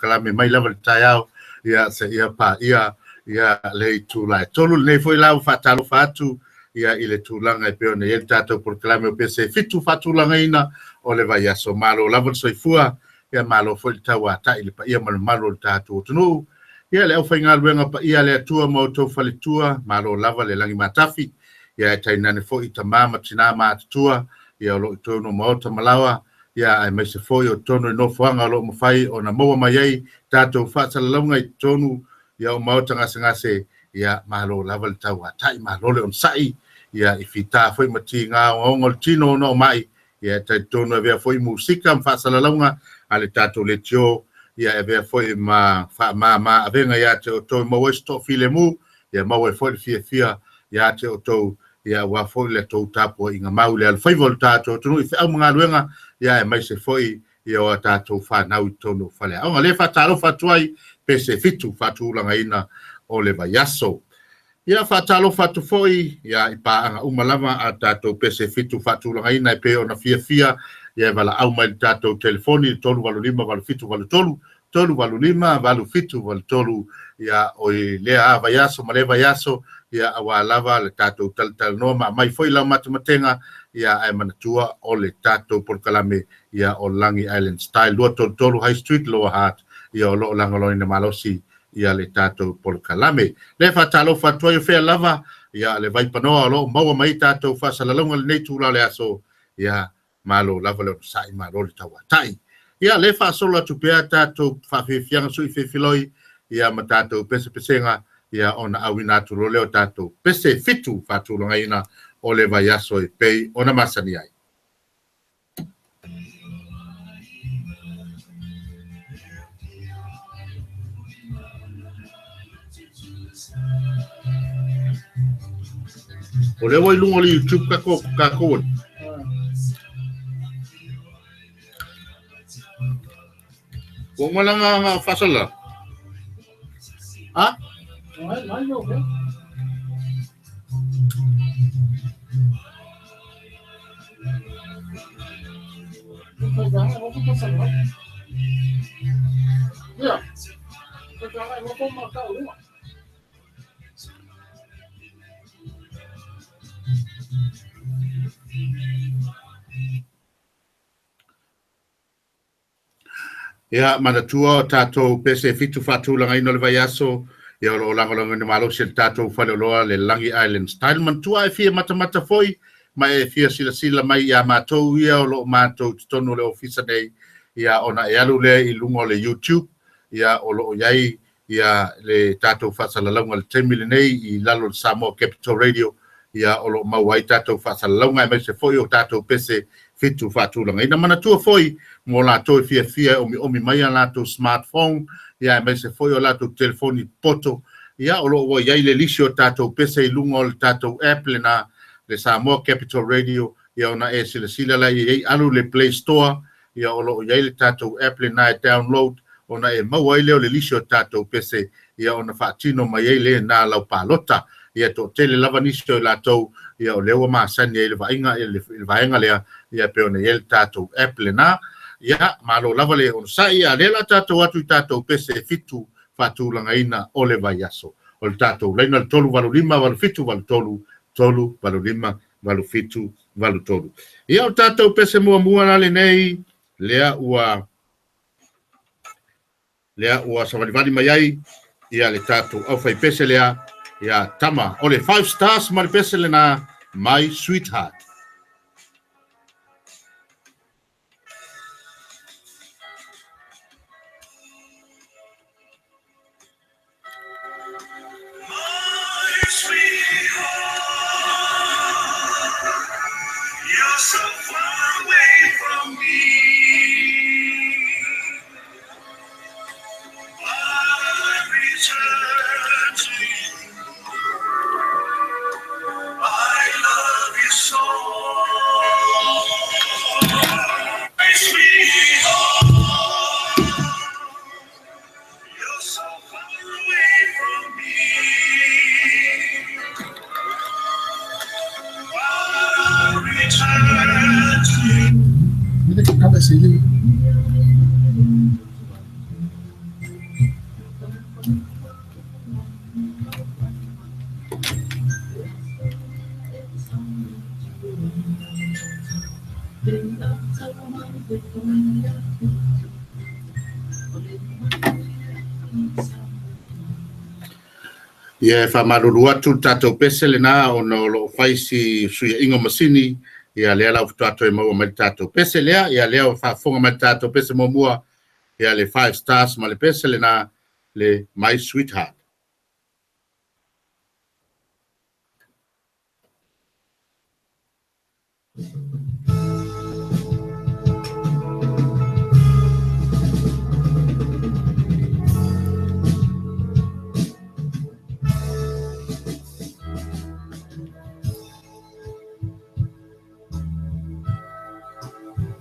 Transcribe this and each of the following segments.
polokalame mai lava i le taeao ia seia paia ia le itula e 3. Lenei foi la ua faatalofa atu ia i le tulaga e pei ona i ai le tatou polokalame o pese 7 faatulagaina o le vaiaso. Malo lava le soifua, ia malo foi le tauatai i le paia ma le mamalu o le tatou atunuu. Ia le aufaigaluega paia a le Atua ma outou faletua, malo lava le lagi matafi. Ia e tainane foi tama ma tina ma atutua, ia o loo i totonu o maota ma laoa, ia aemaise foi o totonu i nofoaga o loo mafai ona maua mai ai tatou faasalalauga i totonu ia o maota gasegase. Ia malo lava le tauatai, malo le onosai, ia i fita foi ma tiga ogaoga o le tino ona o mai. Ia e talitonu e avea foi musika ma faasalalauga a le tatou leitio, ia e avea foi ma faamama avega ia te outou e maua ai se toafilemu, ia maua ai foi le fiafia ia te outou, ia aua foi le tou tapuaiga mau i le alofaiva o le tatou atunuu i feau ma galuega, ia aemaise foi ia o a tatou fanau i totonu o faleaoga. Lea faatalofa atu ai pese 7 faatulagaina o le vaiaso. Ia faatalofa atu foi ia i paaga uma lava a tatou pese 7 faatulagaina e pei ona fiafia ia e valaau mai le tatou telefoni 385 8783 385 8783 ia o i lea vaiaso ma lea vaiaso ia aua lava le tatou talatalanoa ma aumai foi lau matematega ia ae manatua o le tatou polokalame ia o Lagi Island Style 233 High Street Lower Hutt ia o loo lagolagoina malosi ia le tatou polokalame. Le faatalofa atu ai o fea lava ia le vaipanoa o loo maua mai tatou faasalalauga lenei itula o le aso ia malo lava le onosai, malo le tauatai. Ia le faasolo atu pea tatou faafiafiaga sui fefiloi ia ma tatou pesepesega ia ona auina atu loa lea o tatou pese 7 faatulagaina o le vaiaso e pei ona masani ai. O lea ua i luga o le YouTube kākou. Ua uma langa nga faasala. Ha? Ia manatua o tatou pese 7 faatulagaina o le vaiaso ia o loo lagolagoina malosi le tatou faleoloa le Lagi Island Style. Manatua e fia matamata foi ma e fia silasila mai ia matou ia o loo matou totonu o le ofisa nei ia ona e alu lea i luga o le YouTube ia o loo iai ia le tatou faasalalauga le taimi lenei i lalo o le Samoa Capital Radio ia o loo maua ai tatou faasalalauga aemaise foi o tatou pese 7 faatulagaina. Manatua foi mo latou e fiafia e omiomi mai a latou smartphone ia aemaise foi o latou telefoni poto ia o loo ua iai le lisi o tatou pese i luga o le tatou app lena le Samoa Capital Radio ia ona e silasila la i ai alu le Play Store ia o loo iai le tatou app lena e download ona e maua ai lea o le lisi o tatou pese ia ona faatino mai ai lena lau palota. Ia toatele lava nisi o latou ia o lea ua masani ai le vaaiga le vaega lea ia pei ona i ai le tatou app lena. Ia malo lava le onosai ia lea la tatou atu i tatou pese 7 faatulagaina o le vaiaso. O le tatou laina le 385 8783 385 8783. Ia o tatou pese muamua la lenei lea ua savalivali mai ai ia le tatou aufaipese lea ia tama o le 5 stars ma le pese lena My Sweetheart. My sweetheart, you're so far away from me. I return to you. I love you so. Ia e faamalulu atu le tatou pese lena ona o loo fai si suiaiga o masini. Ia lea la ua faatoa toe maua mai le tatou pese lea. Ia lea ua faafofoga mai le tatou pese muamua, ia le Five Stars ma le pese lena le My Sweetheart.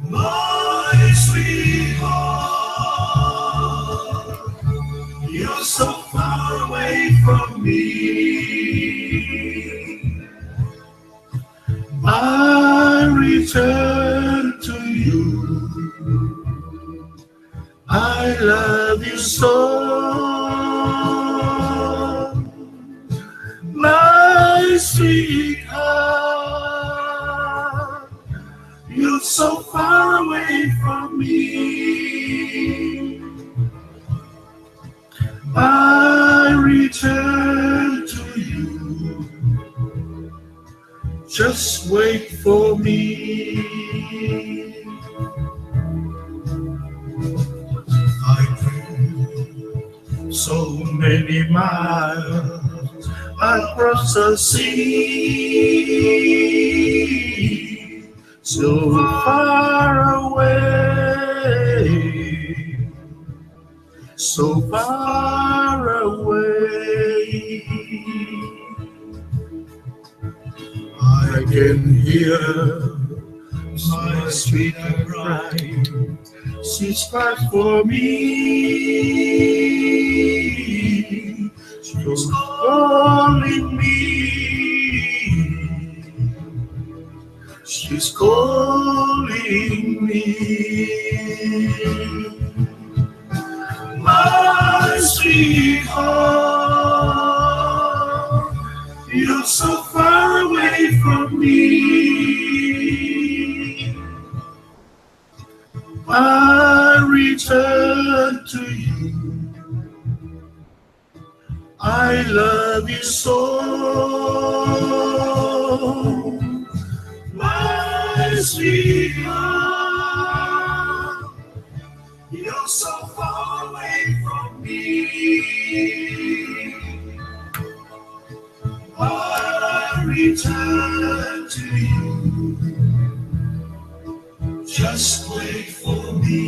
My sweetheart, you're so far away from me. I return to you. I love you so. My sweetheart, you're so far away from me. I return to you. Just wait for me. I drove so many miles across the sea, so far away, so far away. I can hear my sweetheart crying. She's cried for me. She's calling me. She's calling me. My sweetheart, you're so far away from me. I return to you. I love you so. My sweetheart, you're so far away from me. I return to you. Just wait for me.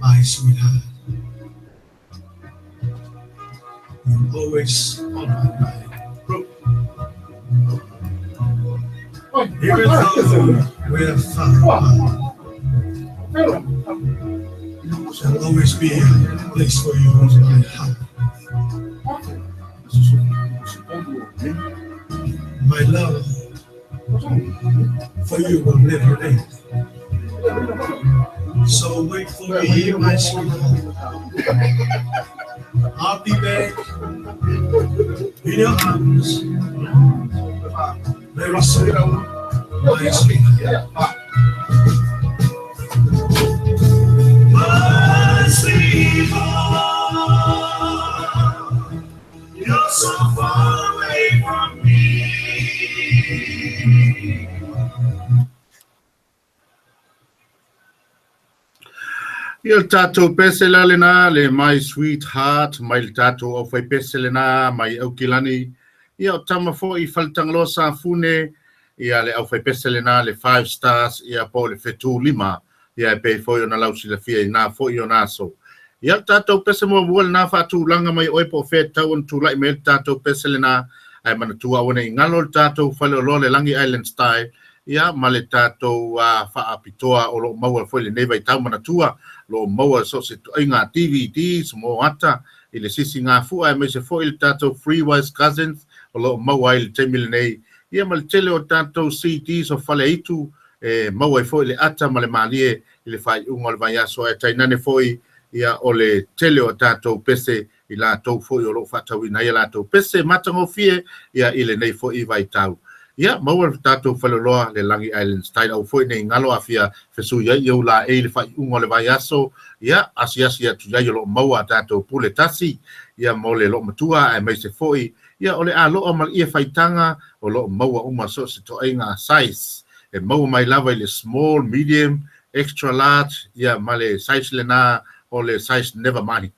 My sweetheart, you're always on my mind. Even though we're far apart, there'll always be a place for you in my heart. My love for you will never end. So wait for me, my sweetheart. I'll be back in your arms very soon, my sweetheart. My sweetheart, you're so far away from me. Ia le tatou pese la lena le My Sweetheart mai le tatou aufaipese lena mai Aukilani. Ia o tama foi i Faletagaloa Safune, ia le aufaipese lena le Five Stars, ia po o le Fetu Lima, ia e pei foi ona lausilafia i na foi o na aso. Ia le tatou pese muamua lena faatulaga mai oe po o fea e tatau ona tulai mai ai le tatou pese lena, ae manatua aua ne i galo le tatou faleoloa le Lagi Island Style, ia ma le tatou faapitoa o lo o maua foi i lenei vaitau manatua, o lo o maua so o se ituaiga DVDs mo ata i le sisi gafua aemaise foi le tatou Free Wise Cousins o lo o maua ai i le taimi lenei, ia ma le tele o tatou CDs o Faleaitu e maua ai foi le ata ma le malie i le faaiuga o le vaiaso ae tainane foi ia o le tele o tatou pese i latou foi o loo faatauina ai a latou pese matagofie ia i lenei foi vaitau. Ia maua le tatou faleoloa le Lagi Island Style au foi nei galo afia fesui ai iou laei le faaiuga o le vaiaso ia asiasi atu ai o loo maua a tatou pule tasi ia mo le loomatua aemaise foi ia o le aloa ma le ie faitaga o loo maua uma so o se toaiga size e maua mai lava i le small, medium, extra large ia ma le size lena o le size never mind.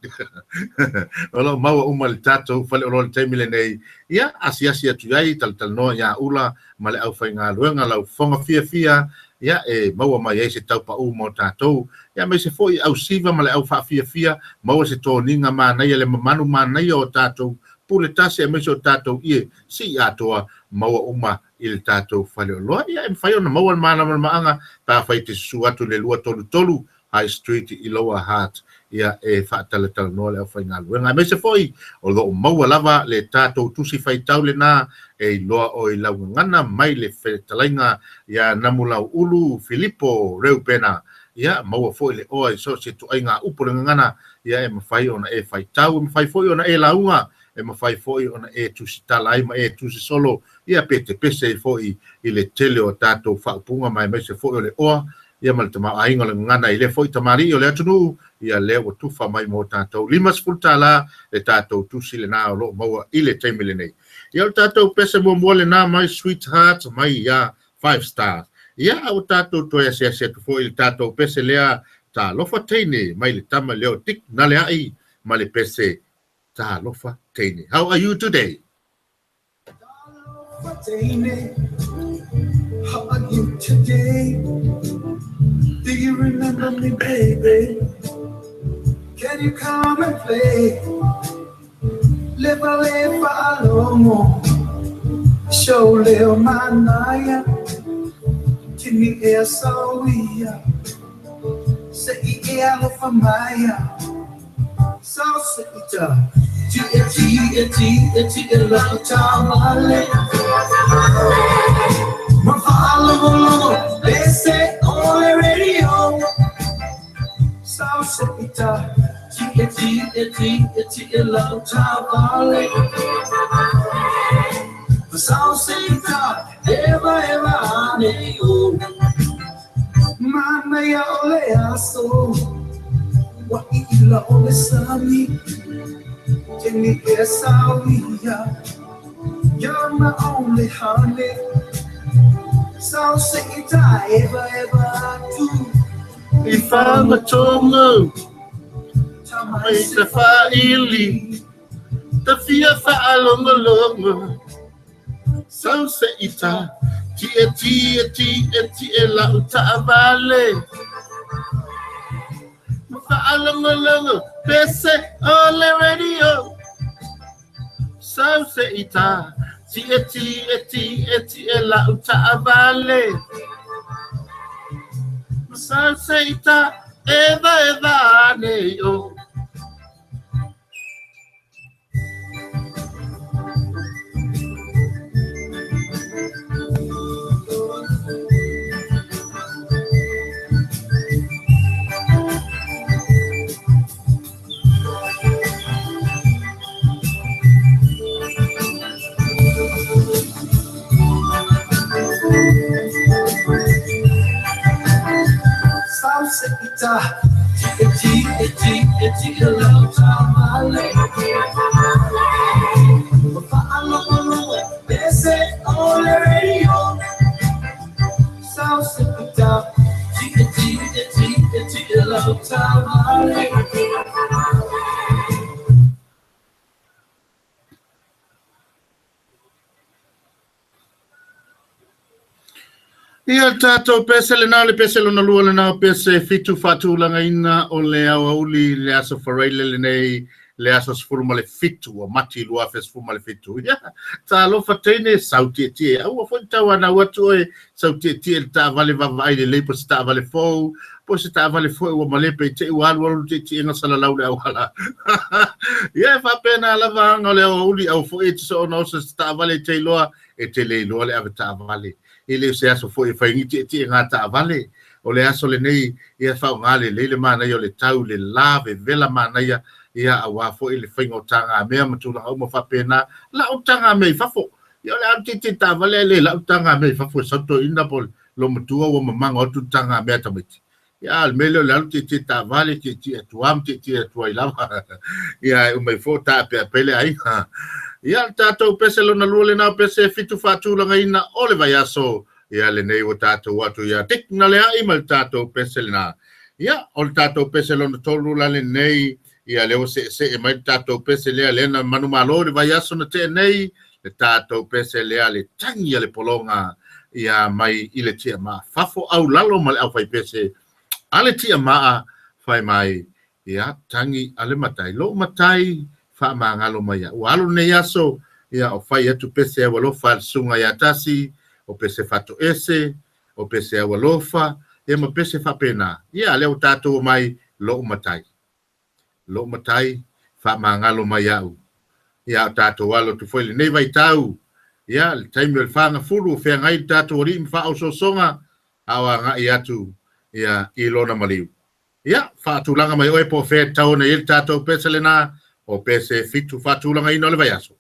O loo maua uma i le tatou faleoloa i le taimi lenei ia asiasi atu ai talatalanoa iā ula ma le aufaigaluega lau fofoga fiafia ia e maua mai ai se taupau mo tatou ia aemaise foi ausiva ma le au faafiafia maua se toniga manaia le mamanu manaia o tatou pule tasi aemaise o tatou ie sii atoa maua uma i le tatou faleoloa ia e mafai ona maua le malamalamaaga pe afai e te susu atu i le 233 High Street i Lower Hutt ia e faatalatalanoa le aufaigaluega aemaise foi o loo maua lava le tatou tusi faitau lena e iloa oe i lau gagana mai le fetalaiga ia Namulauulu Filipo Reupena ia maua foi le oa i so o se ituaiga upu o le gagana ia e mafai ona e faitau e mafai foi ona e lauga e mafai foi ona e tusitala ai ma e tusisolo ia pe te pese ai foi i le tele o tatou faaupuga ma aemaise foi o le oa ia ma le tamaoaiga o le gagana i lea foi tamalii o le atunuu ia lea ua tufa mai mo tatou $50 le tatou tusi lena o loo maua i le taimi lenei. Ia o le tatou pese muamua lena mai Sweetheart mai ia Five Stars. Ia a ua tatou toe asiasi atu foi i le tatou pese lea Talofa Teine mai le tama lea o Dick Naleai ma le pese Talofa Teine. How are you today? Talofa Teine, how are you today? Do you remember me, baby? Can you come and play? Lefa lefa alogo Show leo manaia Tini ea sauia Se i e alofa maia Sau se ita Ti e ti e ti e ti e lau tāvale Ma whaalogologo Pese o le radio Sau se ita Ti e ti e ti e ti e lau tāvale Sau se ita Eva eva ane o Manaia o le aso Wa i ila o le sani Tini e sauia You're my only honey Sau se ita eva eva tu I whangatonga Tamai mai se te whaili te fia whaalongolongo Sau se ita ti e ti e ti e ti e lau taavale Ma whaalongolongo pese o le radio Sau se ita ti e ti e ti e ti e lau taavale Ma sau se ita eva eva ane o. Sau se ita Ti e ti e ti e ti e lau tāvale Ma whaalogologo Pese o le radio Sau se ita Ti e ti e ti e ti e lau tāvale Ia tatou pese lena o le pese lona lua lena o pese fitu faatulagaina o le aoauli le aso Faraile lenei le aso 17 o Mati 2017. Ia, talofa teine sau tietie. Aua foi tauanau atu oe sau tietie le taavale vaavaai lelei po o se taavale fou po o se taavale foi ua malepe i te i ua alualu le tietiega salalau le auala. Ia e faapena lava aga o le aoauli au foi e te soona oso se taavale i te iloa e te le iloa le ave taavale. E le o se aso foi e fai ai ni tietiega taavale. O le aso lenei, ia faaaoga lelei le manaia o le tau, le la vevela manaia, ia aua foi le faiga o tagamea ma tulaga uma faapena. Lau tagamea i fafo. Ia o le alu tietie taavale ae le lau tagamea i fafo e sau toeaina po o le matua ua mamago atu le tagamea a tamaiti. Ia a o le mea lea o le alu tietie taavale, tietie atu lava ma tietie atu ai lava. Ia e uma ifo o taapeape le aiga. Ia o le tatou pese lona lua lena o pese e fitu faatulagaina o le vaiaso. Ia lenei ua tatou atu ia Dick Naleai ma le tatou pese lena. Ia o le tatou pese lona tolu la lenei, ia lea ua seesee mai le tatou pese lea lea na manumalo i le vaiaso na tea nei, le tatou pese lea le tagi a le pologa ia mai i le tiamaa fafo aulalo ma le aufaipese a le tiamaa fai mai ia tagi a le matai lou matai faamagalo mai au. Ua alu lenei aso ia o fai atu pese au alofa a le susuga ia Tasi, o pese fatoese, o pese au alofa, ia ma pese faapena. Ia lea ua tatou omai lou matai. Lou matai faamagalo mai au. Ia a o tatou alo atu foi i lenei vaitau, ia le taimi o le fagafulu o feagai le tatou alii ma faaosoosoga, a o agai atu ia i lona maliu. Ia, faatulaga mai oe po o fea e tatau ona i ai le tatou pese lena, o pese fitu faatulagaina o le vaiaso.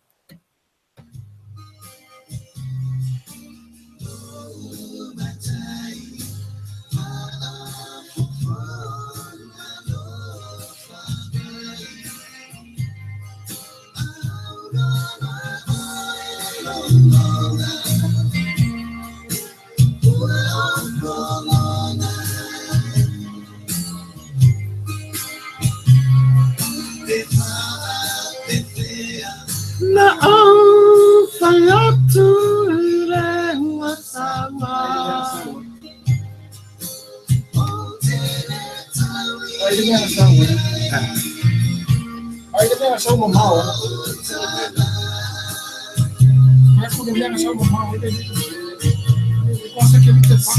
Na ou fai atu i le ua saua. Ai le mea sau e. Ai le mea sau mamao. Ai ku le mea sau mamao e le le quase que te fa.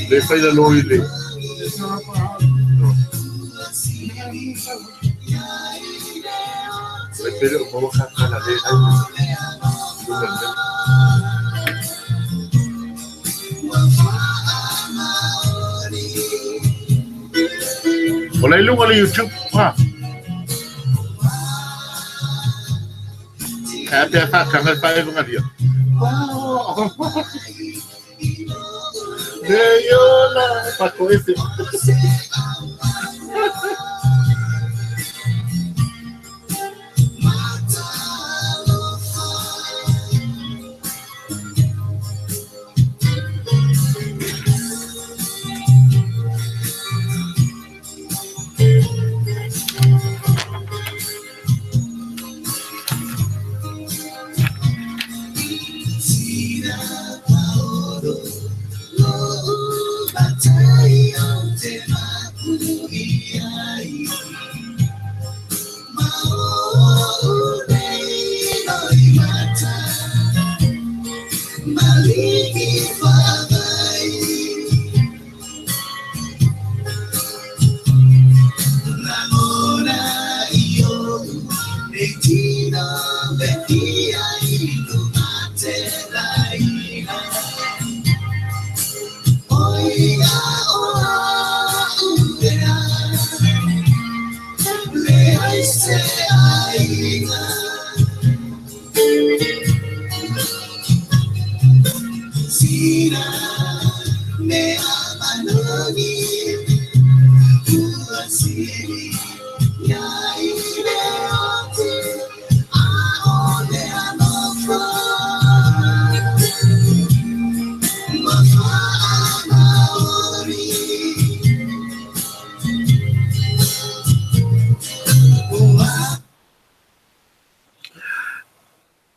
Le fai la loi le. Le pele o maua ka kala le ai. Lunga le. O la i luga o le YouTube. Ha. Ae a pe a faataga le faailogalia. Le iola pako ese.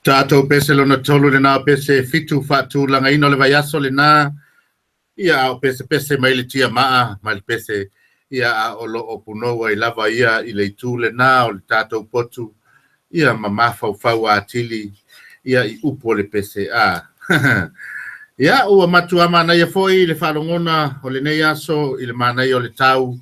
Tatou pese lona tolu lena o pese fitu faatulagaina o le vaiaso lena. Ia a o pesepese mai le tiamaa ma le pese ia a o loo punou ai lava ia i le itu lena o le tatou potu ia ma mafaufau atili ia i upu o le pese a. Ia ua matua manaia foi le faalogona o lenei aso i le manaia o le tau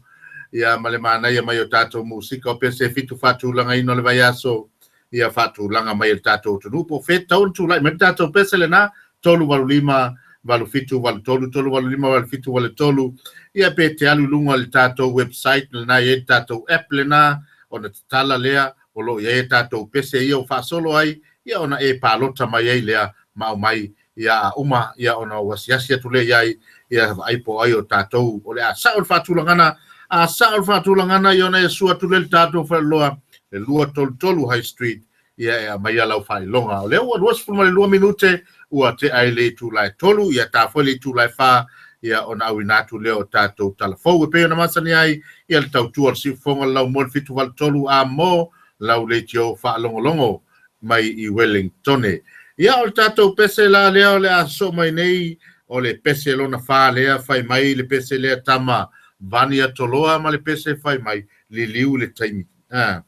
ia ma le manaia mai o tatou musika o pese fitu faatulagaina o le vaiaso ia faatulaga mai e le tatou atunuu po o fea e tatau ona tulai mai le tatou pese lena. 385 8783 385 8783. Ia pe te alu i luga o le tatou website lena e i ai le tatou app lena ona tatala lea o lo o i ai a tatou pese ia ua faasolo ai, ia ona e palota mai ai lea ma aumai ia a uma ia ona ou asiasi atu lea i ai ia vaai po o ai o tatou o le a sao le faatulagana. A sao le faatulagana ia ona e sua atu lea i le tatou faleoloa e 233 High Street ia e aumaia lau faailoga. O lea ua 22 minute ua tea ai le itula e 3, ia ta foi le itula e 4 ia ona auina atu lea o tatou tala fou e pei ona masani ai ia le tautua o le siufofoga o le laumua le 783 a mo lau leitio faalogologo mai i Wellingtone. Ia o le tatou pese la lea o le a sosoo mai nei o le pese lona 4 lea fai mai le pese lea tama Vania Toloa ma le pese fai mai liliu le taimi. A.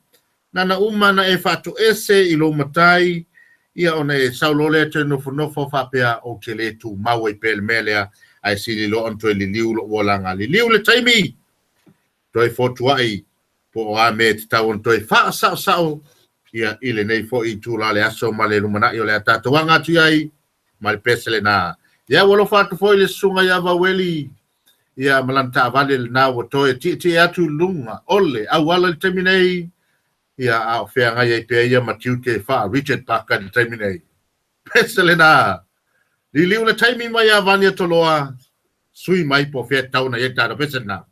Nana uma na e faatoese i lou matai, ia ona e sau loa lea toe nofonofo faapea ou te le tumau ai pea i le mea lea, ae sili loa ona toe liliu lou olaga. Liliu le taimi! Toe fotuai po o a mea e tatau ona toe faasaosao ia i lenei foi itula o le aso ma le lumanai o le a tatou aga atu i ai ma le pese lena. Ia ua alofa atu foi le susuga ia Vaueli ia ma lana taavale lena ua toe tietie atu i luga o le auala i le taimi nei, ia a o feagai ai pea ia ma tiute faa Richard Parker i le taimi nei. Pese lena! Liliu le taimi mai ia Vania Toloa, sui mai po o fea e tatau ona i ai le tatou pese lena.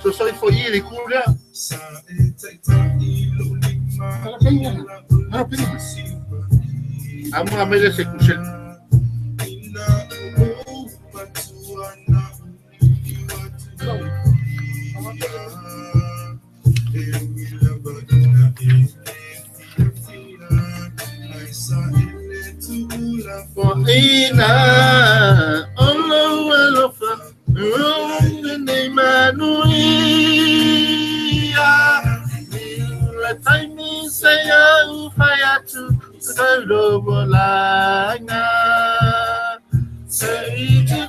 Sosoi foi i le ku lea. A mga mai le se kusel. Ina o lou alofa lenei manuia le taimi se au fai atu tau olaga se i te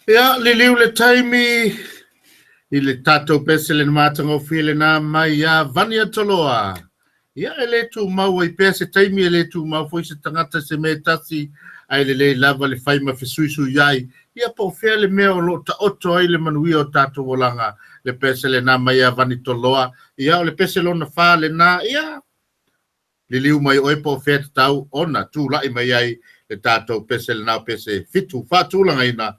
Ia, liliu le taimi i le tatou pese le matagofie lena mai ia Vania Toloa. Ia, e le tumau ai pea se taimi, e le tumau foi se tagata se mea e tasi, ae lelei lava le fai ma fesuisui ai. Ia, po o fea le mea o lo o taoto ai le manuia o tatou olaga, le pese lena mai ia Vani Toloa. Ia, o le pese lona fa lena, ia, liliu mai oe po o fea tatau ona tulai mai ai le tatou pese lena o pese fitu faatulagaina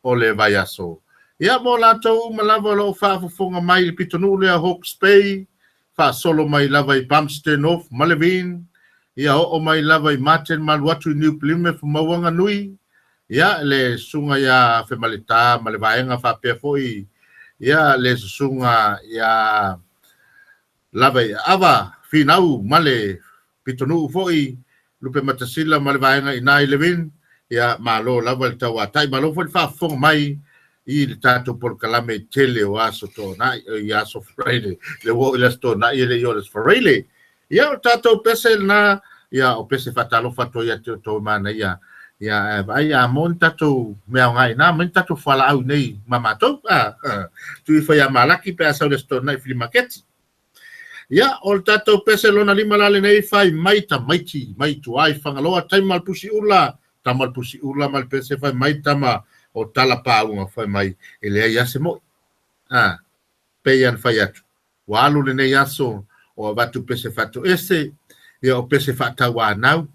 o le vaiaso. Ia, mo latou uma lava o lo o faafofoga mai i le pitonuu lea Hawke's Bay, faasolo mai lava i Palmerston North ma Levin, ia oo mai lava i Martin ma alu atu i New Plymouth ma Wanganui, ia le susuga ia Femaleta ma le vaega faapea foi, ia le susuga ia lava i Ava Finau ma le pitonuu foi Lupe Matasila ma le vaega i na i Levin, ia malo lava le tauatai, malo foi le faafofoga mai i le tatou polokalame i tele o aso toonai, i aso Friday, le ua oo i le aso toonai e le i o le aso Friday. Ia, o tatou pese lena, ia o pese faatalofa atu ai ia te outou e manaia. Ia, ae vaai a mo ni tatou mea aoga i na, mai ni tatou fualaau nei ma matou. Tuu ifo ia Malaki pe a sau le aso toonai i flea maketi. Ia, o le tatou pese lona lima la lenei fai mai tamaiti mai tua i Fagaloa, taima le pusi ula, tama le pusi ula ma le pese fai mai tama o tala pāuga fai mai e leai a se moi. Pei ana fai atu, ua alu lenei aso o avatu pese faatoese, ia o pese faatauanau,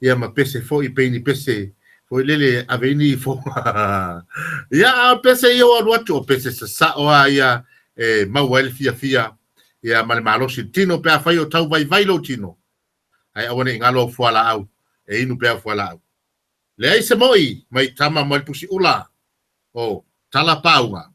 ia ma pese foi pei ni pese foi lele ave ini ifo. Ia, a o pese ia o alu atu, o pese sasao a ia e maua ai le fiafia, ia ma le malosi le tino pe a fai o tau vaivai lou tino. Ae aua ne i galo au fualaau, e inu pea au fualaau. Leai se moi mai tama mai le pusi ula o tala pāuga.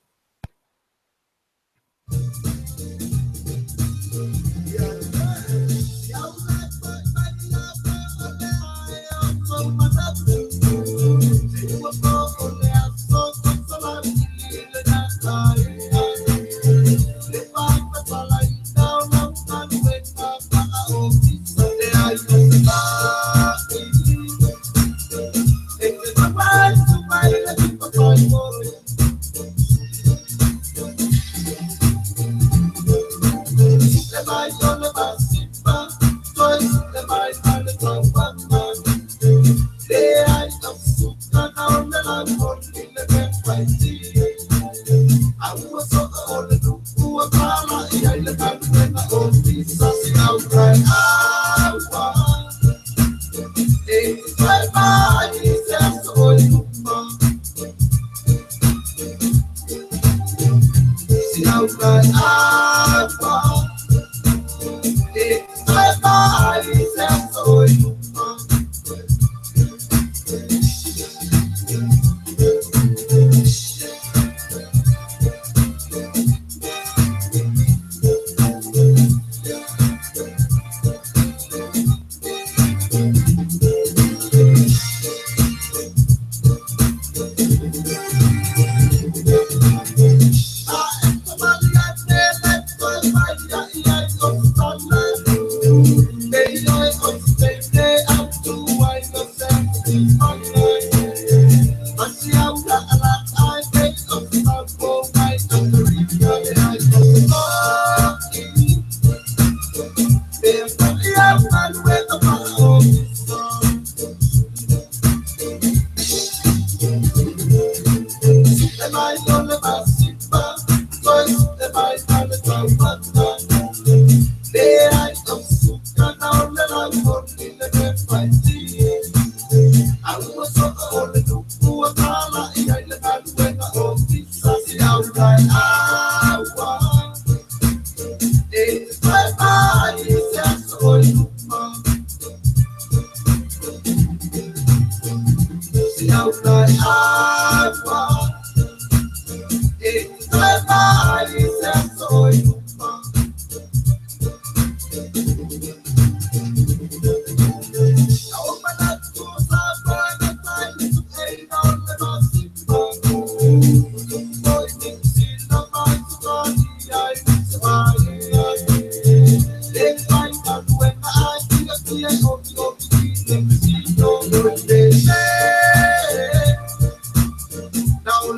Now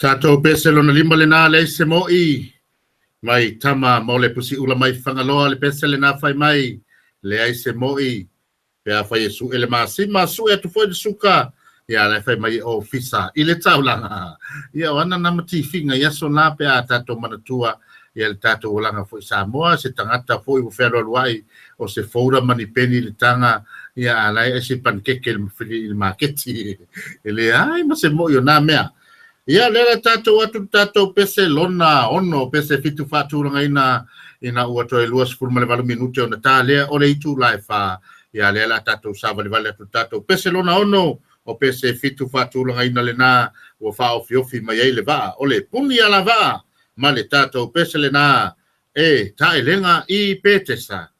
Tatou pese lona lima lena leai se mo'i mai tama mo le pusi ula mai Fagaloa le pese lena fai mai leai se mo'i pe afai e su'e le masima su'e atu foi le suka ia la fai mai o fisa i le taulaga ia o ana na matifiga i aso la pe a tatou manatua ia le tatou olaga foi Samoa se tagata foi ua fealualuai o se foura ma ni peni i le taga ia a la e ese panekeke i le maketi e leai ma se mo'i o na mea. Ia lea la tatou atu le tatou pese lona 6 pese 7 faatulagaina ina ua toe 28 minute ona ta lea o le itula e 4. Ia lea la tatou savalivali atu le tatou pese lona 6 o pese 7 faatulagaina lena ua faaofiofi mai ai le vaa o le puni ala vaa ma le tatou pese lena e taelega i Petesa.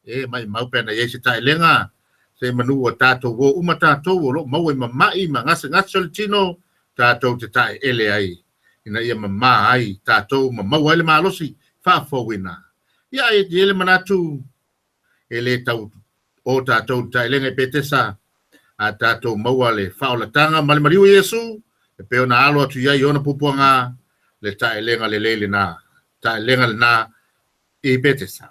E mai mau pe ana i ai se taelega se manu ua tatou o uma tatou o loo maua i mama'i ma gasegase o le tino tatou te taeele ai ina ia mamā ai tatou ma maua ai le malosi faafouina. Ia e i ai le manatu e lē tau o tatou le taelega i Petesa a tatou maua le faaolataga ma le maliu o Iesu e pei ona alo atu i ai i ona puapuaga le taelega lelei lena taelega lena i Petesa.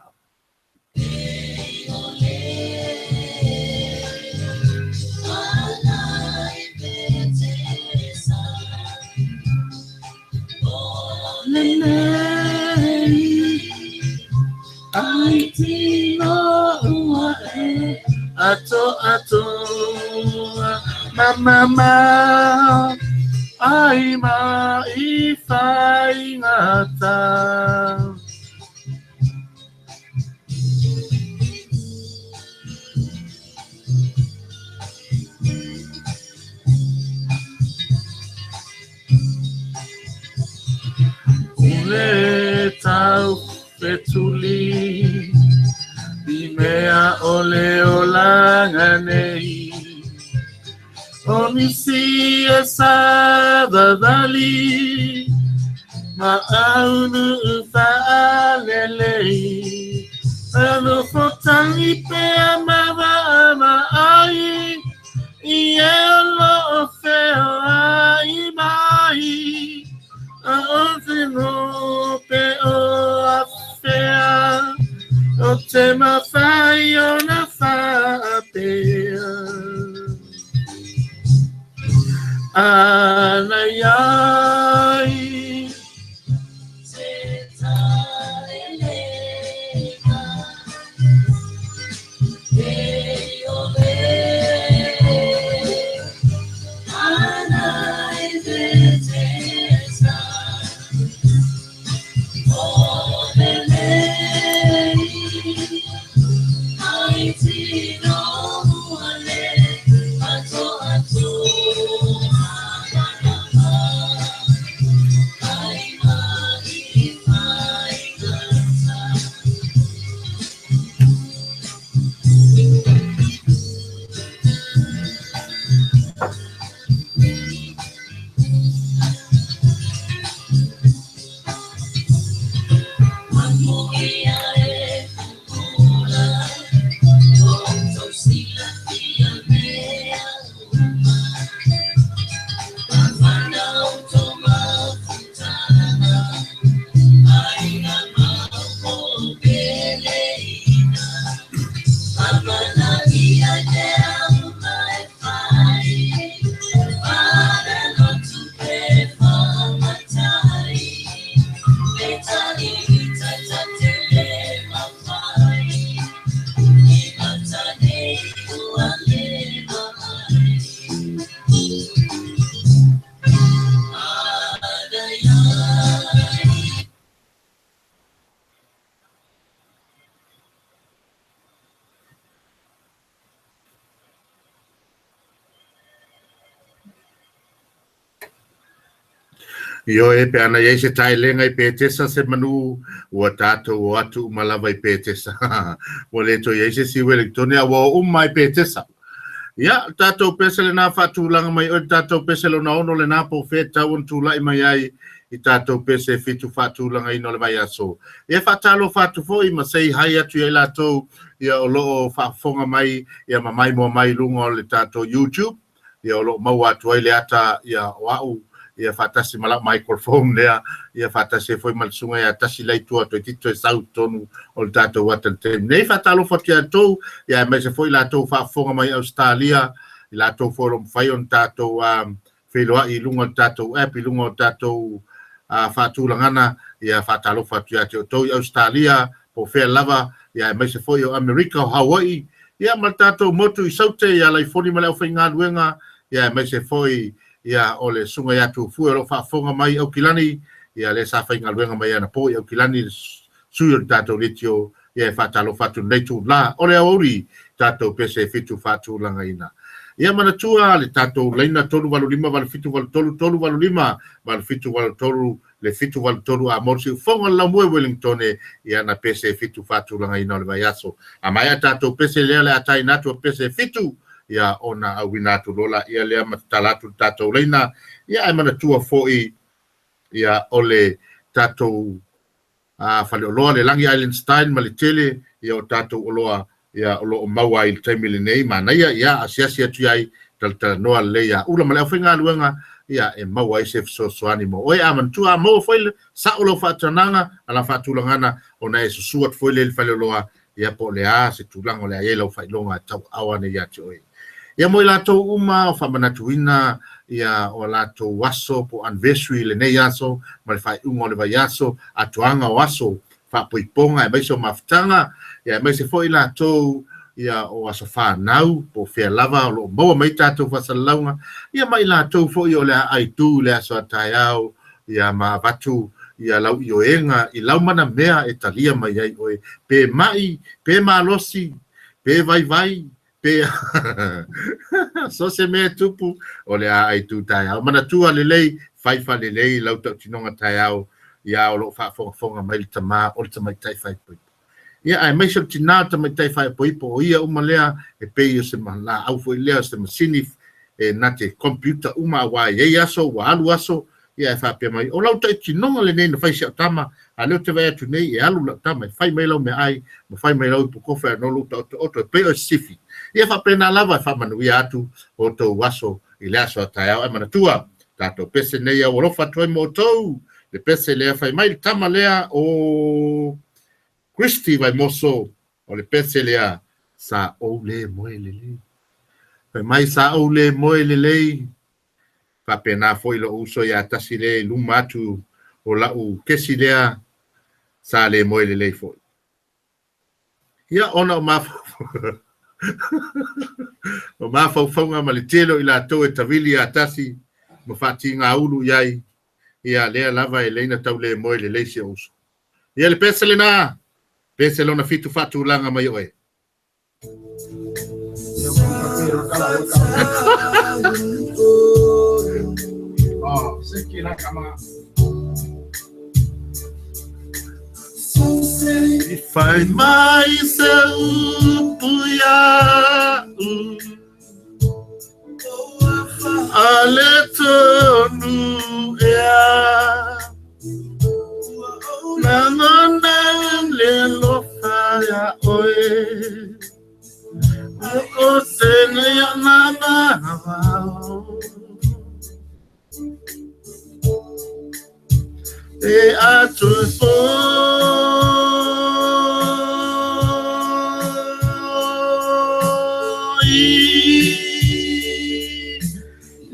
Ai tino ua e ato ato ma ma ai ma i whaingata. Ule tau fetuli i mea o le olaga nei o nisi e savavali ma aunu faalelei alofotangi pea ma ma ai i e o loo feoai mai a o te pe o afea o te mawhai o na whaapea. Ana iai Se taelega e ole ana i Betesa o lelei ai tino ua le ato ato ai ma i whaingata. Manuia e pupula, o tau silafia mea uma. Whanau tō mafutanga, aina mau o peleina. Whamanaia te auma e whai, whanau pe whamatai. Me tani tata te le mawhai, i matane ua le mamai. Ana iai. Io e pe ana i ai se taelega i Petesa se manu ua tatou o atu uma lava i Petesa. Ua le toe i ai se isi Wellingtone a ua o uma i Petesa. Ia, le tatou pese lena faatulaga mai oe le tatou pese lona 6 lena po o fea e tatau ona tula'i mai ai i tatou pese 7 faatulagaina o le vaiaso. Ia faatalofa atu foi ma sei hai atu i ai latou ia o loo faafofoga mai ia ma maimoa mai i luga o le tatou YouTube ia o loo maua atu ai le ata ia o a'u Ia faatasi ma lau microphone lea, ia faatasi ai foi ma le susuga ia Tasi Laitua toeitiiti toe sau i totonu o le tatou ata i le taimi nei. Faatalofa atu ia outou, ia aemaise foi i latou faafofoga mai Ausetalia, i latou foi o lo o mafai ona tatou feiloai i luga o le tatou app, i luga o le tatou faatulagana, ia faatalofa atu ia te outou i Ausetalia, po o fea lava, ia aemaise foi o Amerika, o Hawaii, ia ma le tatou motu i Saute, ia Laifoni ma le aufaigaluega, ia aemaise foi ia o le susuga ia Tufue o lo o faafofoga mai i Aukilani, ia lea sa faigaluega mai anapo i Aukilani, le sui o le tatou leitio, ia e faatalofa atu i lenei itula o le aoauli, tatou pese e fitu faatulagaina. Ia manatua le tatou laina 385 8783 385 8783 le 783 a mo le siufofoga o le laumue Wellingtone i ana pese e fitu faatulagaina o le vaiaso. A maea tatou pese lea o le a taina atu a pese e fitu, ia ona auina atu loa laia lea ma tatala atu le tatou laina. Ia ae manatua foi ia o le tatou faleoloa le Lagi Island Style ma le tele ia o tatou oloa ia o lo o maua ai i le taimi lenei. Manaia ia asiasi atu i ai, talatalanoa lelei ia Ula ma le aufaigaluega ia e maua ai se fesoasoani mo oe. A manatua a maua foi le sao lau faatanaga a la faatulagana ona e susu atu foi lea i le faleoloa ia po o le a se tulaga o le a i ai lau faailoga e tauaao ane ia te oe. Ia mo i latou uma o faamanatuina ia o latou aso po o anniversary i lenei aso ma le faaiuga o le vaiaso, atoaga o aso faapoipoga aemaise o mafutaga, ia aemaise foi i latou ia o aso fanau po o fea lava o lo o maua mai tatou faasalalauga, ia ma i latou foi o le a aitu i le aso a taeao, ia ma avatu ia lau ioega i lau manamea e talia mai ai oe, pe mai, pe malosi, pe vaivai, pe so se mea e tupu, o le a aitu taeao. Manatua lelei, fai faalelei lau tautinoga taeao, ia o lo o faafogafoga mai le tama o le tamaitai faaipoipo. Ia aemaise o le tinā o le tamaitai faaipoipo, o ia uma lea e pei o se laau foi lea, o se masini e na te computer uma, aua e i ai aso, ua alu aso, ia e faapea mai, o lau taitinoga lenei na fai si au tama, a lea ou te vaai atu nei e alu lau tama e fai mai lau meaai, ma fai mai lau ipukofe a no lou taoto'oto e pei o se sifi. Ia faapena lava e faamanuia atu o outou aso i le aso a taeao. Ae manatua, tatou pese nei au alofa atu ai mo outou, le pese lea fai mai le tama lea o Christy Vaimoso, o le pese lea sa ou le moe lelei. Fai mai sa ou le moe lelei, faapena foi lou uso ia Tasi lea i luma atu o lau kesi lea sa le moe lelei foi. Ia ona o o mafaufauga ma le tele o i latou e tavili ia Tasi ma faatigaulu i ai, ia lea lava e leina tau le moe lelei si ou uso. Ia le pese lena, pese lona fitu faatulaga mai oe. I fai mai se upu iaʻu, Ale tonu ea, Lagona le alofa ia oe, O tene ana vao. E atu foi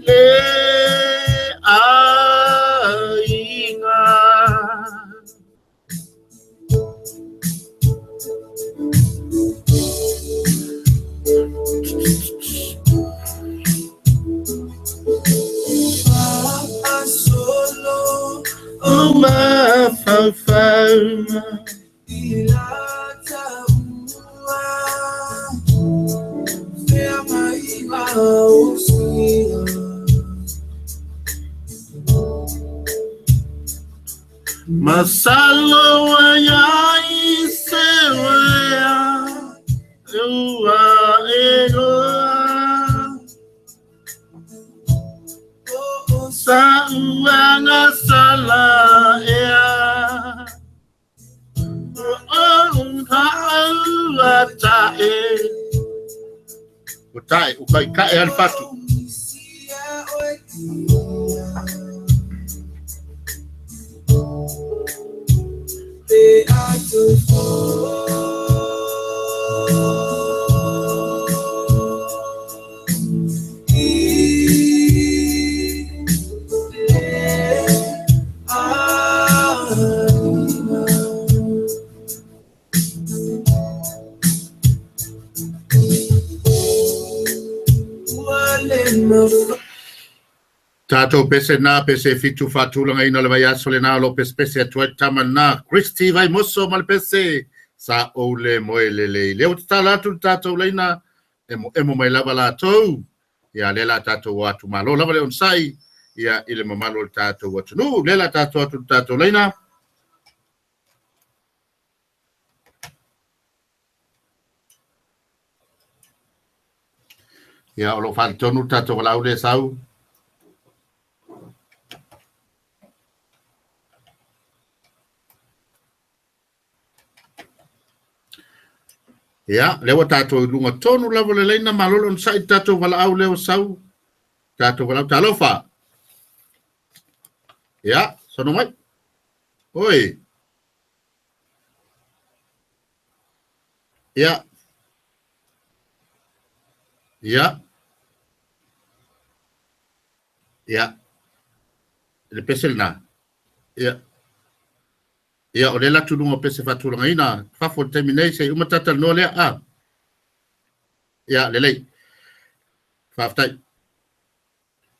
le aiga. O mafaufauga. Masalo ai ai se ea ua e loa sa uanga sala ea o un ha tae o tae o kai kae al fatu. Soifua. I le aiga. Ua le mafai. Tatou pese na pese fitu faatulagaina o le vaiaso lenā o loo pesepese atu ai le tama lenā Christy Vaimoso ma le pese sa ou le moe lelei. Lea ua tatala atu le tatou laina emoemo mai lava latou ia lea la tatou o atu malo lava le onosai ia i le mamalu o le tatou atunuu. Lea la tatou atu le tatou laina. Ia o loo faaletonu le tatou valaau lea sau. Ia, lea ua tatou i luga tonu lava o le laina, malo le onosai i le tatou valaau lea ua sau. Tatou valaau talofa. Ia, sono mai. Oi. Ia. Ia. Ia. Le pese lena. Ia. Ia, o lea la tuluga o pese faatulagaina fafo i le taimi nei, se i uma tatalanoa lea. A. Ia, lelei. Faafetai.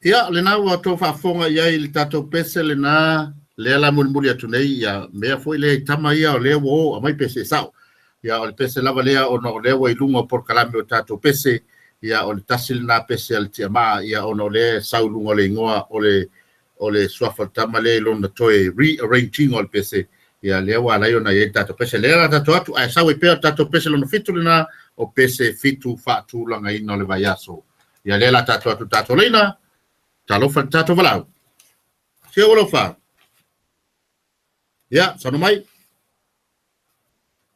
Ia, lena ua outou faafofoga i ai i le tatou pese lena, lea la mulimuli atu nei, ia, mea foi lea i tama ia o lea ua o aumai pese e sao. Ia, o le pese lava lea ona o lea ua i luga o polokalame o tatou pese, ia, o le tasi lena pese a le tiamaa, ia, ona o lea e sau i luga o le igoa o le o le suafa o le tama lea i lona toe rearranging o le pese, ia, lea ua ala ai ona i ai le tatou pese. Lea la tatou atu, ae sau ai pea o le tatou pese lona fitu lena, o pese fitu faatulagaina o le vaiaso. Ia, lea la tatou atu tatou laina, talofa i le tatou valaau. Sia ua lofa. Ia, saunoa mai.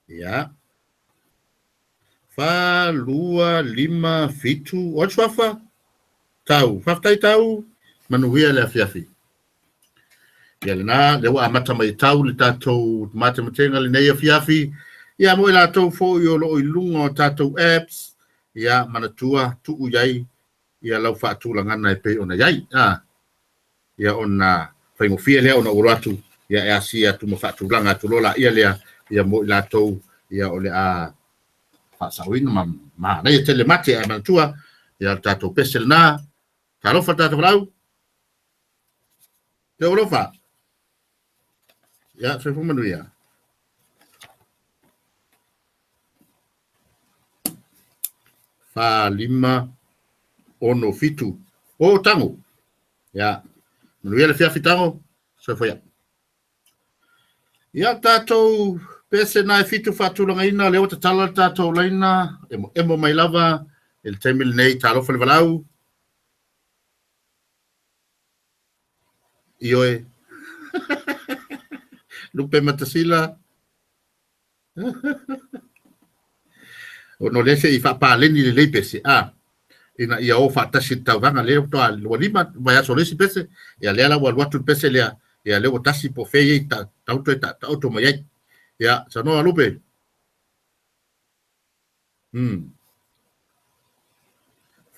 Ia. 4, 2, 5, 7, o le suafa? Tau. Faafetai tau. Manuia le afiafi. Ia lena, lea ua amata mai e tau le tatou matematega lenei afiafi. Ia mo i latou foi o loo i luga o tatou apps, ia manatua tuu i ai ia lau faatulagana e pei ona i ai. A. Ia ona faigofie lea ona ou alu atu ia e asia atu ma faatulaga atu loa laia lea ia mo i latou ia o le a faasaoina ma manaia tele mate ae manatua ia le tatou pese lena. Talofa le tatou valaau. Te alofa. Ia, soifua manuia. 4, 5, 6, 7. O, tango. Ia, manuia le fiafi tango. Soifua ia. Ia, tatou pese na e fitu faatulagaina, lea ua tatala le tatou laina, emoemo mai lava i le taimi lenei, talofa le valaau. Ioe. Lupe Matasila. Ona o lea se i faapaleni lelei pese, a ina ia o faatasi le tauvaga lea faatoa lua lima vaiaso o le isi pese, ia lea la ua alu atu le pese lea, ia lea ua tasi po o fea ia i taoto e taoto mai ai. Ia, saunoa Lupe.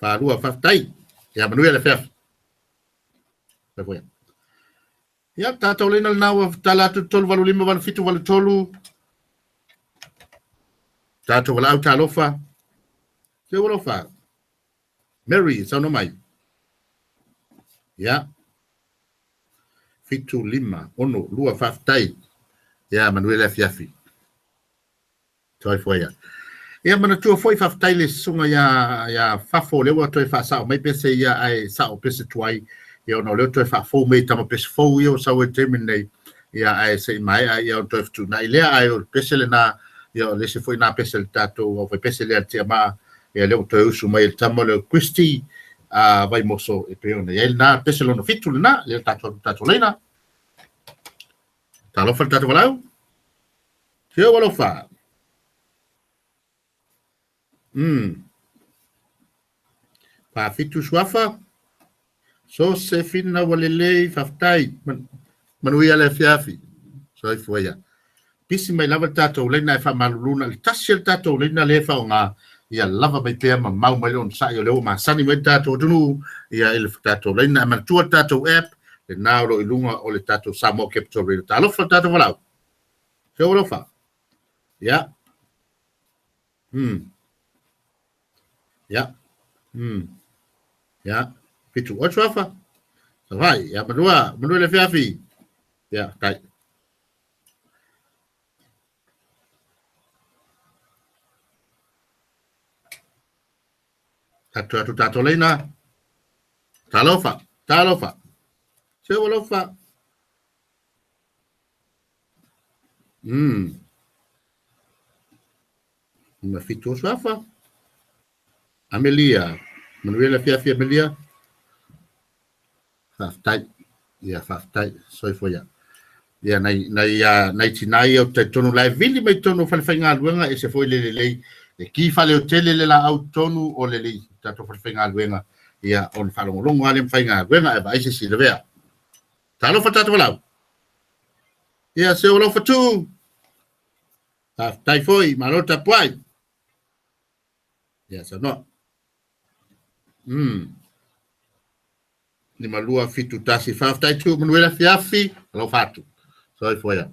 Faalua, faafetai. Ia manuia le afiafi. Soifua ia. Ia, tatou laina lena ua tala atu 3 8 5 8 7 8 3. Tatou valaau talofa. Se ua lofa. Mary, saunoa mai. Ia. 7 5 6 2 faafetai. Ia, manuia le afiafi. Soifua ia. Ia manatua foi faafetai le susuga ia ia Fafo lea ua toe faasao mai pese ia ae sao pese tuai ia ona o lea ua toe faafou mai tama pese fou ia ua sau ai le taimi lenei ia ae se i maea ia ona toe fetuunai lea ae o le pese lena ia o le isi foi na pese le tatou aufaipese lea le tiamaa ia lea ua toe usu mai le tama lea o Christy a Vaimoso e pei ona i ai lena pese lona fitu lena lea tatou tatou laina. Talofa le tatou valaau. Sia alofa. 47 suafa. So se fina ua lelei, faafetai. Manuia le afiafi. Soifua ia. Pisi mai lava le tatou laina e faamalulu na o le tasi le tatou laina lea e faaaoga ia lava mai pea ma mau mai le onosai o lea ua masani mai le tatou atunuu ia i le tatou laina. Ae manatua le tatou app lena o lo o i luga o le tatou Samoa Capital Radio. Talofa le tatou valaau. Seu alofa. Ia. Ia. Ia. Fitu. Oe suafa. Safai. Ia manua. Manua le fiafi. Ia. Tai. Atu atu tatou leina. Talofa. Talofa. Seu alofa. Ma fitu o suafa. Amelia. Manuia le afiafi Amelia. Faafetai. Ia, faafetai. Soifua ia. Ia, nai, nai, nai tinā ia ou te talitonu la e vili mai totonu o falefaigaluega, ese foi le lelei, e ki faleotele le laau totonu o le lei tatou falefaigaluega, ia, ona faalogologo lava lea ma faigaluega, ae vaai se isi lavea. Talofa tatou valaau. Ia, seu alofa tu. Faafetai foi, malo tapuai. Ia, saunoa. 5 2 7 1. Faafetai tu manuia le afiafi. Alofa atu. Soifua ia.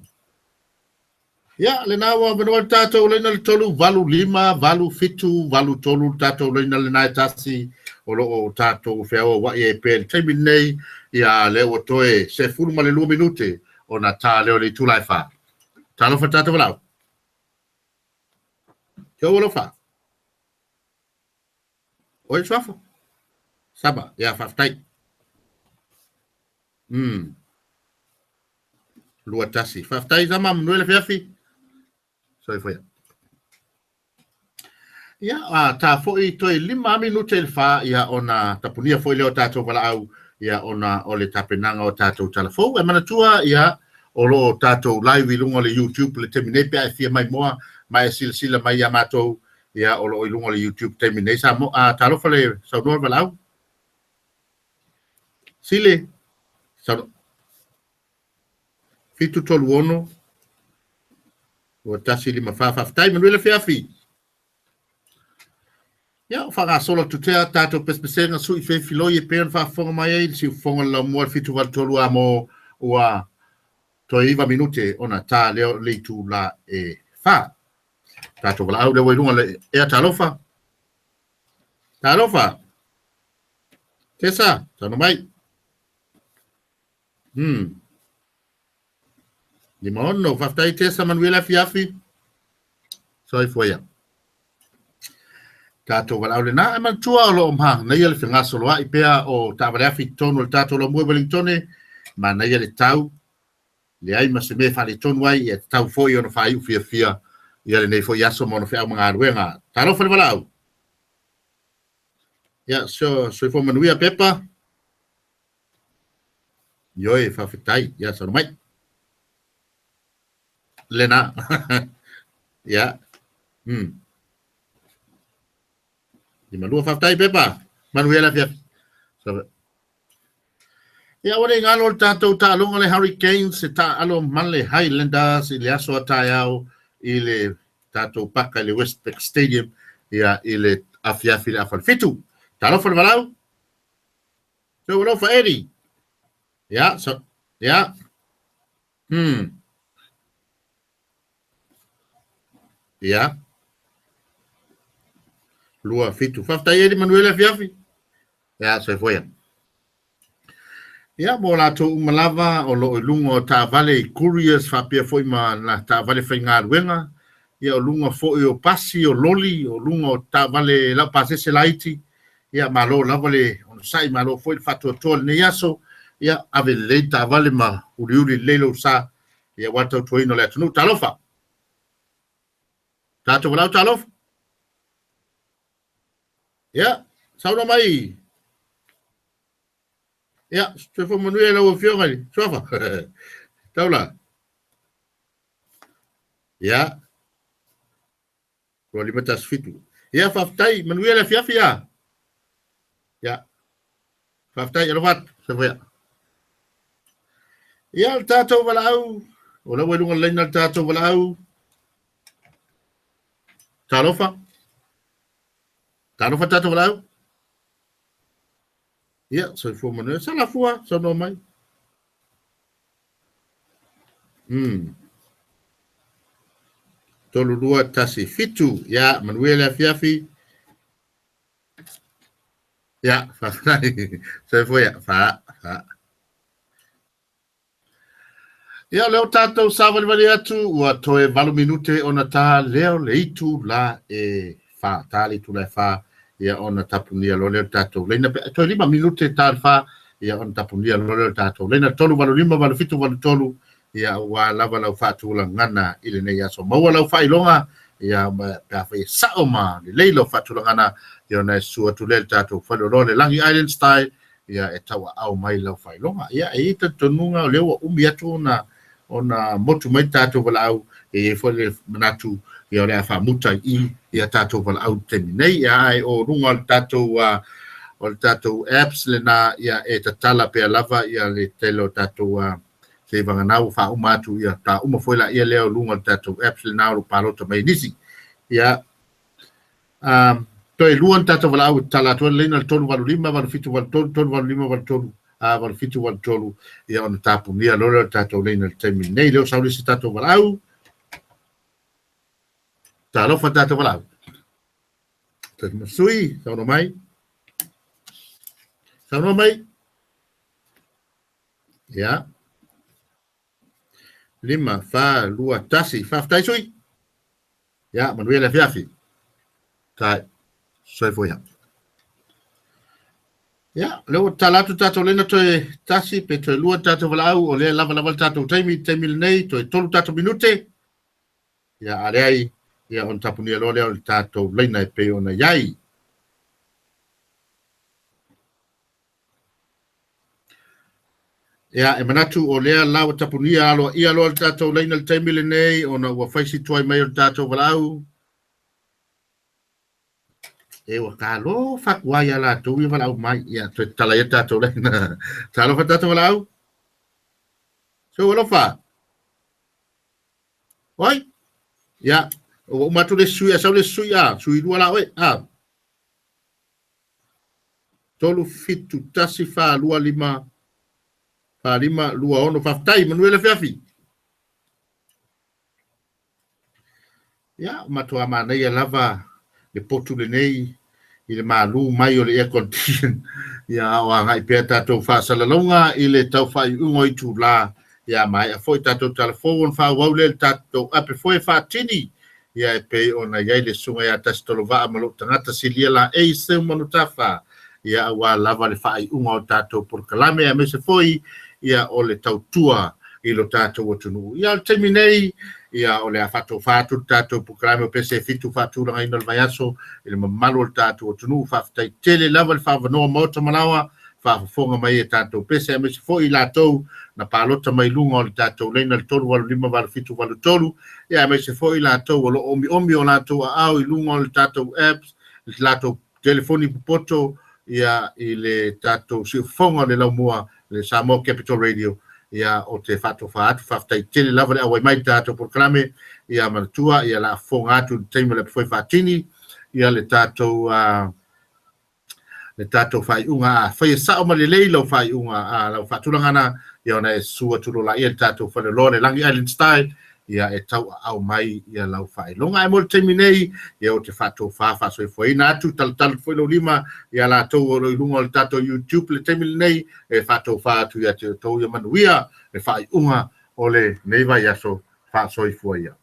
Ia, lena ua avanoa le tatou laina le 3 8 5 8 7 8 3 le tatou laina lena e tasi o lo o tatou feauauai ai pea i le taimi lenei. Ia, lea ua toe 12 minute ona ta lea o le itula e 4. Talofa le tatou valaau. Kia alofa. Oi, suafa. Saba, ia, faafetai. 2 1. Faafetai sama manuia le afiafi. Soifua ia. Ia, a ta foi toe 5 minute i le 4, ia, ona tapunia foi lea o tatou valaau, ia, ona o le tapenaga o tatou talafou. E manatua, ia, o lo o tatou live i luga o le YouTube le taimi nei pe a e fia mai moa ma e silasila mai ia matou, ia, o lo o i luga o le YouTube taimi nei. Sa mo, a, talofa le saunoa le valaau. Sile, saunoa. 7 3 6 2 1 5 4. Faafetai, manuia le afiafi. Ia, o faagasolo atu tea tatou pesepesega sui feifiloi e pei ona faafofoga mai ai le siufofoga o le laumua le 783 a mo ua toe 9 minute ona ta lea o le itula e 4. Tatou valaau lea ua i luga le ea talofa. Talofa. Tesa, saunoa mai. 56, faafetai Tesa, manuia le afiafi. Soifua ia. Tatou valaau lena, e manatua o lo o manaia le fegasoloai pea o taavale afi i totonu o le tatou laumua i Wellington, manaia le tau, leai ma se mea e faaletonu ai, ia tatau foi ona faaiu fiafia ia lenei foi aso ma ona feau ma galuega. Talofa le valaau. Ia, so, soifua manuia Pepa. Ioe, faafetai. Ia, saunoa mai. Lena. Ia. 52, faafetai Pepa. Manuia le afiafi. Ia, ua le galo le tatou taaloga le Hurricanes, se taalo ma le Highlanders i le aso a taeao i le tatou paka i le Westpac Stadium, ia, i le afiafi le afa le 7. Talofa le valaau. Seu alofa Eddie. Ia, so, ia. Ia. 2 7. Faafetai Eddie, manuia le afiafi. Ia, soifua ia. Ia, mo latou uma lava o lo o i luga o taavale i couriers faapea foi ma na taavale faigaluega, ia o luga foi o pasi, o loli, o luga o taavale laupasese laiti, ia malo lava le onosai, malo foi le faatoatoa lenei aso, ia ave lelei taavale ma uliuli lelei lou sa, ia aua le tautuaina o le atunuu. Talofa! Tatou valaau talofa! Ia, saunoa mai. Ia, soifua manuia i lau Afioga i le Suafa. Taula. Ia. 2 5 1 7. Ia, faafetai, manuia le afiafi ia. Ia. Faafetai, alofa atu. Soifua ia. Ia, le tatou valaau. O lea ua i luga o le laina le tatou valaau. Talofa. Talofa tatou valaau. Ia, soifua manuia. Salafua, saunoa mai. 3, 2, 1, 7. Ia, manuia le afiafi. Ia, faafetai. Soifua ia. Fa, fa. Ia, o lea ua tatou savalivali atu, ua toe 8 minute ona ta lea o le itula e 4. Ta le itula e 4, ia ona tapunia loa lea o le tatou laina. Toe 5 minute ta le 4, ia ona tapunia loa lea o le tatou laina. 3, 8, 5, 8, 7, 8, 3, ia ua lava lau faatulagana i lenei aso. Maua lau faailoga, ia pe a fai e sao ma lelei lau faatulagana, ia ona e susu atu lea i le tatou faleoloa le Lagi Island Style, ia e tauaau mai lau faailoga. Ia e i ai talitonuga o lea ua umi atu ona motu mai tatou valaau, e i ai foi le manatu ia o le a faamuta i ia tatou valaau i le taimi nei. Ia ae o luga o le tatou apps lena, ia e tatala pea lava ia le tele o tatou se vagana ua faauma atu ia ta uma foi la ia lea o luga o le tatou apps lena o lo palota mai nisi. Ia toe lua ni tatou valaau e tatala atu ai le laina le 385 8783 385 83 8783, ia ona tapunia loa lea o le tatou laina i le taimi lenei. Lea ua sauni se tatou valaau. Talofa tatou valaau. Sui, saunoa mai. Saunoa mai. Ia. 5, 4, 2, 1. Faafetai sui. Ia, manuia le afiafi. Tai. Soifua ia. Ia, lea ua tatala atu tatou laina toe 1 pe toe 2 tatou valaau, o lea lava lava le tatou taimi, taimi lenei, toe 3 tatou minute. Ia, a leai, ia ona tapunia loa lea o le tatou laina e pei ona i ai. Ia, e manatu o lea la ua tapunia aloaia loa le tatou laina le taimi lenei, ona ua fai si tuai mai o le tatou valaau. E ua talofa atu ai ia latou ia valaau mai. Ia, toe tatala ia tatou laina. Talofa tatou valaau. Seu alofa. Oi. Ia, ua uma atu le sui, sau le sui a, sui lua la oe. A. 3, 7, 1, 4, 2, 5, 4, 5, 2, 6. Faafetai, manuia le afiafi. Ia, matua manaia lava le potu lenei i le malu mai o le air condition. Ia, a o agai pea tatou faasalalauga i le tau faaiuiuga o itula. Ia, maea foi tatou talafou ona faaauau lea i le tatou ape foi e faatini. Ia, e pei ona i ai le susuga ia Tasitolovaa ma lou tagata silia la ei seu manutafa. Ia, aua lava le faaiuga o tatou polokalame, aemaise foi ia o le tautua i lo tatou atunuu. Ia, o le taimi nei, ia o le a faatofa atu le tatou polokalame o pese e 7 faatulagaina o le vaiaso i le mamalu o le tatou atunuu. Faafetai tele lava le faavanoa maota malaoa, faafofoga mai e tatou pese, aemaise foi i latou na palota mai luga o le tatou laina le 385 87 83, ia aemaise foi i latou o lo o omiomi o latou aao i luga o le tatou apps, le latou telefoni popoto, ia i le tatou siufofoga o le laumua le Samoa Capital Radio. Ia, o te faatofa atu, faafetai tele lava le auai mai le tatou polokalame. Ia, manatua, ia la fofoga atu le taimi o le ape foi faatini, ia le tatou faaiuga. A fai e sao ma lelei lau faaiuga, lau faatulagana, ia ona e susu atu loa laia le tatou faleoloa le Lagi Island Style, ia e tauaau mai ia lau faailoga. Ae mo le taimi nei, ia o te faatofa faasoifuaina atu, talatala foi lau lima ia latou o lo i luga o le tatou YouTube le taimi lenei, e faatofa atu ia te outou ia manuia le faaiuga o lenei vaiaso faasoifua ia.